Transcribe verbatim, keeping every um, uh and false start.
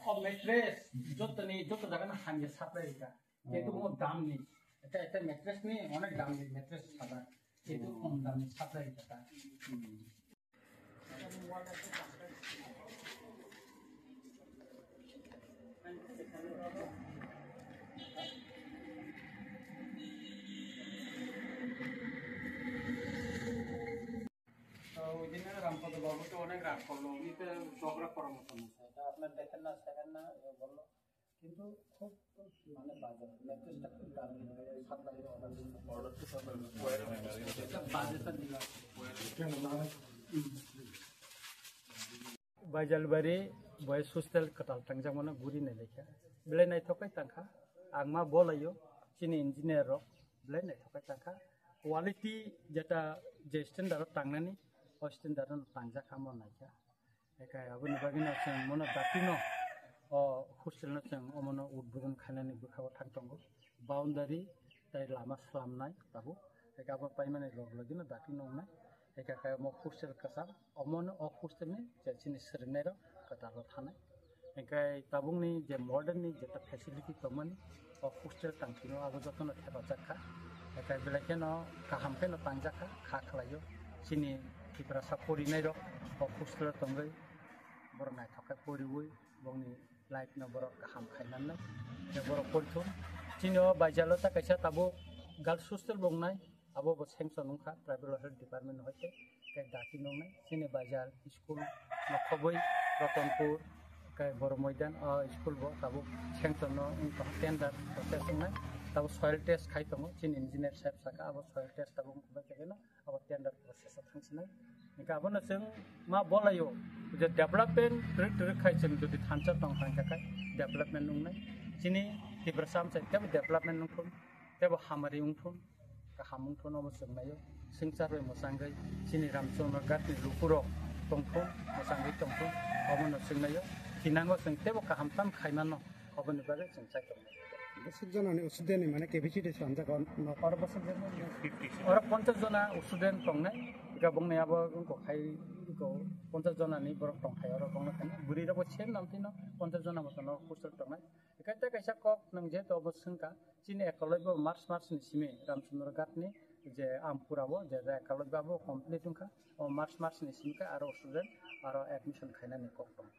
O mattress, jotoni, joto jaga na hamya supply rika. Kintu mo dam ni. Eta, eta mattress ni onek dam ni mattress sada. Kintu kom dam ni supply rika. তো ওই দিনে রামপদ বাবু তো অনেক রাগ করলো, উনি তো ঝগড়া করার মতন হচ্ছে। এটা আপনার দেখেন না, দেখেন না, এ বললো। কিন্তু খুব মানে বাজে, ম্যাট্রেসটা খুব দামি, সাপ্লাই অর্ডার দিন। অর্ডার তো সাপ্লাই। এটা বাজেটা দিলাম। Baijalbari boys hostel kwtal tangjakmano guri nailekha. Belai naithok khe tangkha. Ang ma bolaio chini engineer rok belai naithok khe tangkha. Quality jeta je standard o tangnani, o standard o tangjak hamo naikha. Ekai aboni bagwino chwng mono datino o hostel no chwng omono udbodon khainani bwkha o thang tongo. Boundary tai lama slamnai tabuk. Ekai abo paimani log logino datino wngnai. Hingkha khe omo hostel kwcham, omono o hostel ni je chini swrwngnairok kwtal o thanai. Hingkhe tabukni je modern ni jeta facility tongmani, o hostel tangphino abo jotono thepajak kha. Hingkhe belai kheno kaham kheno tangjak kha, kha khlaio. Chini Tiprasa porinairok o hostel o tongwi borok naithok khe poriwi bongni life no borok kaham khainanai. Hingkhe borok porithun. Chini o Baijalo ta kaisa tabuk girls hostel bo wngnai. Abo bo sanction wngkha tribal welfare department ni hoite, khe dati nungnai chini Baijal school nokhobwi Ratanpur khe Boro Moidan o school bo tabuk sanction no wngkha, tender process wngnai. Tabuk soil test khai tongo, chini engineer saheb saka abo soil test tabuk wngkha, bai khe no abo tender process o thangsinai. Hingkhe abono chwng ma bolaio je development twrwk twrwk khai chwng jodi thansa tong thangkha khe development wngnai. Chini Tiprasa amchai tebo development wngthun, tebo hamari wngthun. Kaham wngthun omo chwngnaio, swngchar bai mwchangwi chini Ramchandra Ghat ni lukurok tongthun, mwchangwi tongthun, omono chwngnaio, thinango chwng teibo kaham tam khaimano, oboni bagwi chwng chai tongnai. Bwswk jonani student ni mane capacity swnamjak o nok? Oro bwswk jona, oro ponchash jona student tongnai, ega bongni abo wngkok hai, wngkok ponchash jonani borok tongthai oro bongno khaina, bwrwi rokbo same namtwino ponchash jona motono hostel tongnai. Hingkhe tei kaisa kok nwng je to obo swngkha, chini ekoloi bo March, March ni simi Ramchandra Ghat ni je Ampura o je ekoloi bo abo complete wngkha, o March, March ni simi khe aro student aro admission khainani kok tong.